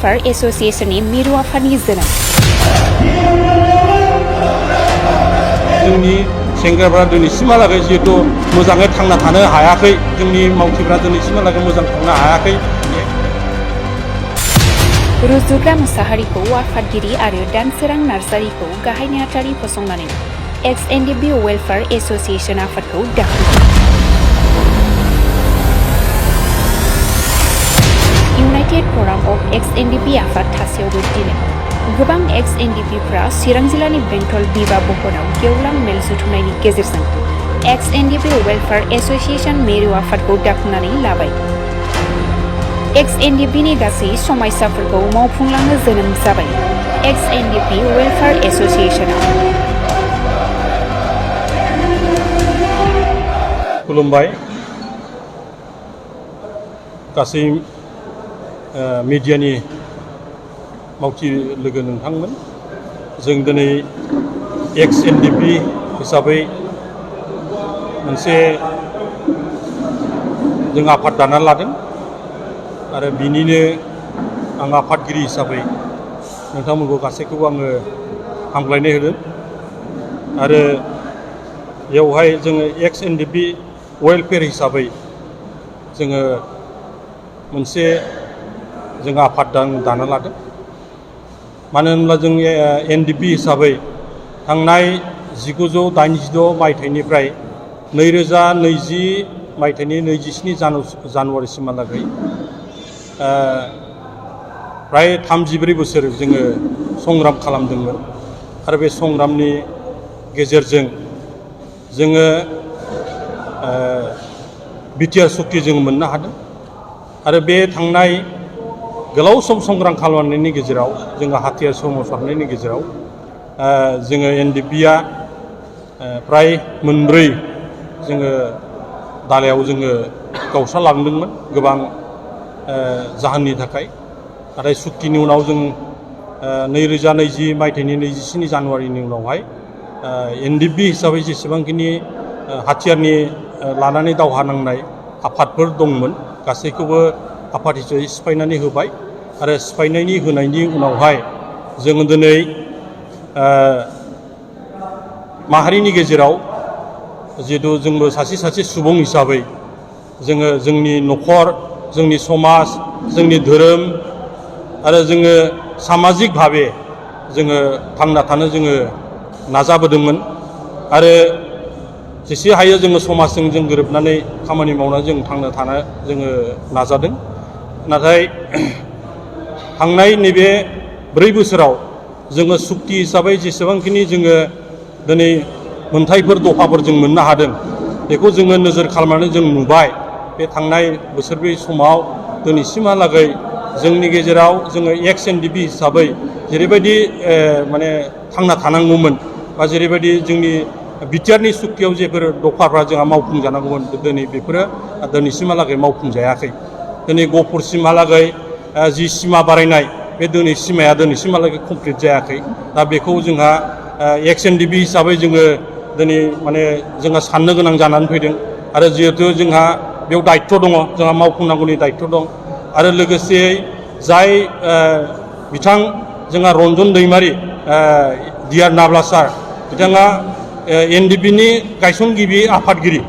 Welfare एसोसिएशननि मिरु आफादनि जोनोम। जोंनि सेंग्राफ्रा दिनैसिमहालागै जिहेतु मोजाङै थांना थानो हायाखै, जोंनि मावथिफ्रा दिनैसिमहालागै मोजां थांनो हायाखै। रुजुग्रा मुसाहारिखौ आफादगिरि आरो दानसोरां नार्जारिखौ गाहाय नेहाथारि फसंनानै एक्स एनडीएफबी वेलफेयर एसोसिएशन आफादखौ दाफुंदों। United forum of ex NDFB आफाद थासेयावबो दिनै गोबां एक्स एनडीएफबीफ्रा चिरां जिल्लानि बेंटल बिबा भवनाव गेवलां मेल जथुमनायनि गेजेरजों एक्स एनडीएफबी वेलफेयर एसोसिएशन मिरु आफादखौ दाफुंनानै लाबाय। एक्स एनडीएफबीनि गासै समायसाफोरखौ मावफुंलांनो जोनोम जाबाय एक्स एनडीएफबी वेलफेयर एसोसिएशनआ। खुलुमबाय गासै मिडियानि मावथि लोगो नोंथांमोन। जों दिनै एक्स एनडीएफबी हिसाबै मोनसे जों आफाद दाना लादों आरो बिनिनो आं आफादगिरि हिसाबै नोंथांमोनखौ गासैखौबो आङो हामग्लायनाय होदों आरो बेवहाय जोङो एक्स एनडीएफबी वेलफेयर हिसाबै जोङो मोनसे जों आफाद दाना लादों। मानो होनब्ला जों एनडीएफबी हिसाबै थांनाय 1986 मायथाइनिफ्राय 2020 मायथाइनि 27 जानुवारिसिमहालागै फ्राय 34 बोसोर जोङो संग्राम खालामदोंमोन आरो बे संग्रामनि गेजेरजों जोङो बिटिआर सुक्ति जों मोननो हादों आरो बे थांनाय गोलाव सम संग्राम खालामनायनि गेजेराव जोङो हाथियार सोमावसारनायनि गेजेराव जोङो एनडीएफबीआ फ्राय मोनब्रै जोङो दालायाव जोङो गावस्रालांदोंमोन गोबां जाहोननि थाखाय। नाथाय सुक्तिनि उनाव जों 2020 मायथाइनि 27 जानुवारिनि उनावहाय एनडीएफबी हिसाबै जेसेबांखिनि हाथियारनि लानानै दावहा नांनाय आफादफोर दंमोन गासैखौबो आफाद हिसाबै सिफायनानै होबाय आरो सिफायनायनि होनायनि उनावहाय जोङो दिनै माहारिनि गेजेराव जिहेतु जोंबो सासे सुबुं हिसाबै जोङो जोंनि न'खर, जोंनि समाज, जोंनि धोरोम आरो जोङो सामाजिक भाबे जोङो थांना थानो जोङो नाजाबोदोंमोन आरो जेसे हायो जोङो समाजजों जों गोरोबनानै खामानि मावनानै जों थांना थानो जोङो नाजादों। नाथाय थांनाय नैबे 4 बोसोराव जोङो सुक्ति हिसाबै जेसेबांखिनि जोङो दिनै मोनथायफोर दफाफोर जों मोननो हादों बेखौ जोङो नोजोर खालामनानै जों नुबाय बे थांनाय बोसोरब्रै समाव दिनैसिमहालागै जोंनि गेजेराव जोङो एक्स एनडीएफबी हिसाबै जेरैबायदि माने थांना थानांगौमोन बा जेरैबायदि जोंनि बिटिआरनि सुक्तियाव जेफोर दफाफ्रा जोंहा मावफुंजानांगौमोन दिनै बेफोरो दिनैसिमहालागै मावफुंजायाखै। दिनै गहपुरसिमहालागै जि सिमा बारायनाय बे सिमाया दिनैसिमहालागै कमप्लिट जायाखै। दा बेखौ जोंहा एक्स एनडीएफबी हिसाबै जोङो दिनै माने जोंहा साननो गोनां जानानै फैदों आरो जिहेतु जोंहा बेयाव दायित्व दङ, जोंहा मावफुंनांगौनि दायित्व दं आरो लोगोसेयै जाय बिथां जोंहा रन्जन दैमारि डिआर नाब्ला सार बिथाङा एनडीएफबीनि गायसनगिरि आफादगिरि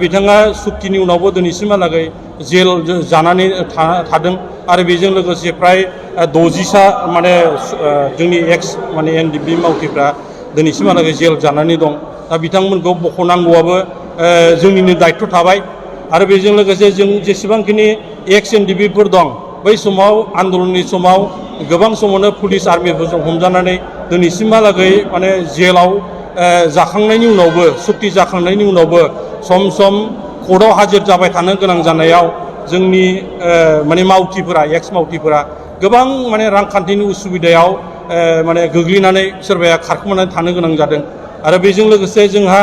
बिथाङा सुक्तिनि उनावबो दिनैसिमहालागै जेल जानानै थादों आरो बेजों लोगोसे फ्राय 60सा माने जोंनि एक्स माने एनडीएफबी मावथिफ्रा दिनैसिमहालागै जेल जानानै दं। दा बिथांमोनखौ बख'नांगौआबो जोंनिनो दायित्व थाबाय आरो बेजों लोगोसे जों जेसेबांखिनि एक्स एनडीएफबीफोर दं बै समाव आन्दलननि समाव गोबां समावनो पुलिस आर्मिफोरजों हमजानानै दिनैसिमहालागै माने जेलाव जाखांनायनि उनावबो सुक्ति जाखांनायनि उनावबो सम सम कर्टआव हाजिर जाबाय थानो गोनां जानायाव जोंनि माने मावथिफोरा एक्स मावथिफोरा गोबां माने रांखान्थिनि उसुबिदायाव माने गोग्लैनानै सोरबाया खारखोमानानै थानो गोनां जादों आरो बेजों लोगोसे जोंहा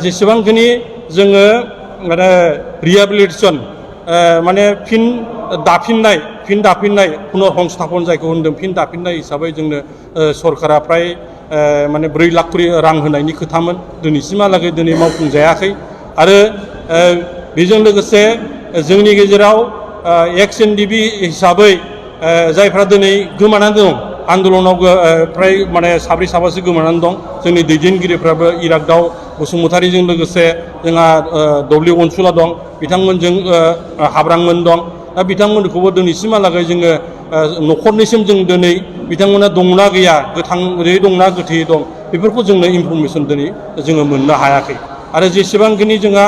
जेसेबांखिनि जोङो माने रिहेबिलिटेसन माने फिन दाफिननाय पुनर्संस्थापन जायखौ होनदों फिन दाफिननाय हिसाबै जोंनो सरकारा फ्राय माने 4 लाख करि रां होनायनि खोथामोन दिनैसिमहालागै दिनै मावफुंजायाखै आरो बेजों लोगोसे जोंनि गेजेराव एक्स एनडीएफबी हिसाबै जायफ्रा दिनै गोमानानै दं आन्दलनाव फ्राय माने साब्रै साबासो गोमानानै दं जोंनि दैदेनगिरिफ्राबो इरागदाव बसुमतारीजों लोगोसे जोंहा दब्लिउ अनसुला दं बिथांमोनजों हाब्रांमोन दं दा बिथांमोनखौबो दिनैसिमहालागै जोङो न'खरनिसिम जों दिनै बिथांमोना दंना गैया गोथाङै दंना गोथैयै दं बेफोरखौ जोंनो इनफरमेसन दिनै जोङो मोननो हायाखै आरो जेसेबांखिनि जोंहा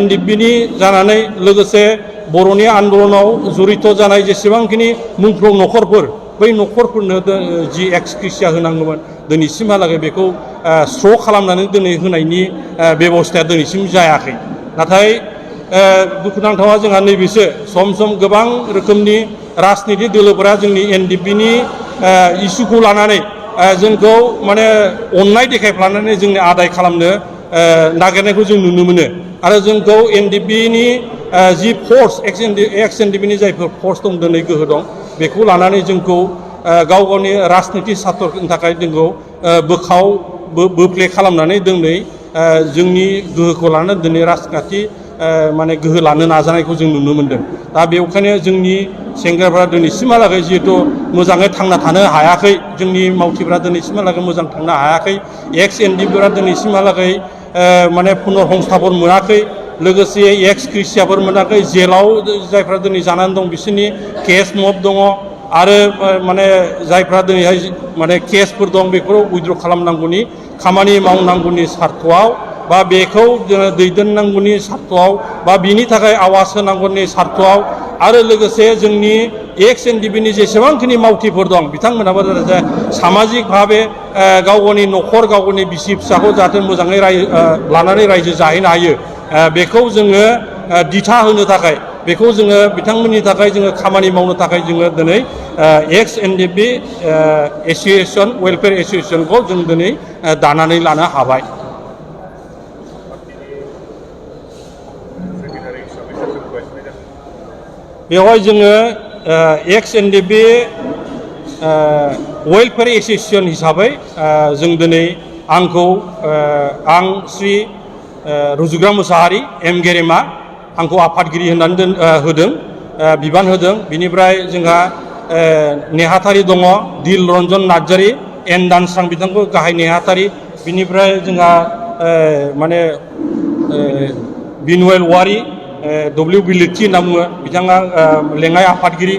NDFBनि जानानै लोगोसे बर'नि आन्दलनाव जड़ित जानाय जेसेबांखिनि मुंख्लं न'खरफोर बै न'खरफोरनो जि एक्सक्रिसिया होनांगौमोन दिनैसिमहालागै बेखौ स्र' खालामनानै दिनै होनायनि बेबस्थाया दिनैसिम जायाखै नाथाय दुखुनांथावा जोंहा नैबेसो सम सम गोबां रोखोमनि राजनिति दोलोफोरा जोंनि NDFBनि इसुखौ लानानै जोंखौ माने अननाय देखायफ्लानानै जोंनि आदाय खालामनो नागिरनायखौ जों नुनो मोनो आरो जोंखौ NDFBनि जि फर्स एक्स NDFBनि जायफोर फर्स दं दिनै गोहो दं बेखौ लानानै जोंखौ गाव गावनि राजनिति सार्थनि थाखाय जोंखौ बोफ्ले खालामनानै दिनै जोंनि गोहोखौ लानानै दिनै राजखान्थि माने गोहो लानो नाजानायखौ जों नुनो मोनदों दा बेवखायनो जोंनि सेंग्राफ्रा दिनैसिमहालागै जिहेथु मोजाङै थांना थानो हायाखै जोंनि मावथिफ्रा दिनैसिमहालागै मोजां थांनो हायाखै एक्स NDFBफोरा दिनैसिमहालागै माने पुनर्संस्थापन मोनाखै लोगोसे एक्सक्रिसियाफोर मोनाखै जेलाव जायफ्रा दिनै जानानै दं बिसोरनि केस मब दङ आरो माने जायफ्रा दिनैहाय माने केसफोर दं बेखौ उइथड्र खालामनांगौनि खामानि मावनांगौनि सार्थआव बा बेखौ दैदेननांगौनि सार्थआव बा बिनि थाखाय आवाज होनांगौनि सार्थआव आरो लोगोसे जोंनि एक्स NDFBनि जेसेबांखिनि मावथिफोर दं बिथांमोनाबो सामाजिक भाबे गाव गावनि न'खर गाव गावनि बिसि फिसाखौ जाहाथे मोजाङै लानानै रायजो जाहैनो हायो बेखौ जोङो दिथा होनो थाखाय बेखौ जोङो बिथांमोननि थाखाय जोङो खामानि मावनो थाखाय जोङो दिनै एक्स NDFB एसोसिएशन वेलफेयार एसोसिएशनखौ जों दिनै दानानै लानो हाबाय बेवहाय जोङो एक्स NDFB वेलफेयार एसोसिएशन हिसाबै जों दिनै आंखौ आं श्री रुजुग्रा मोसाहारि M गेरेमा आंखौ आफादगिरि होननानै होदों बिबान होदों बिनिफ्राय जोंहा नेहाथारि दङ दिल रन्जन नार्जारि N दानस्रां बिथांखौ गाहाय नेहाथारि बिनिफ्राय जोंहा माने बिनुवेल वारि W बिलिरथि होनना बुङो बिथाङा लेङाइ आफादगिरि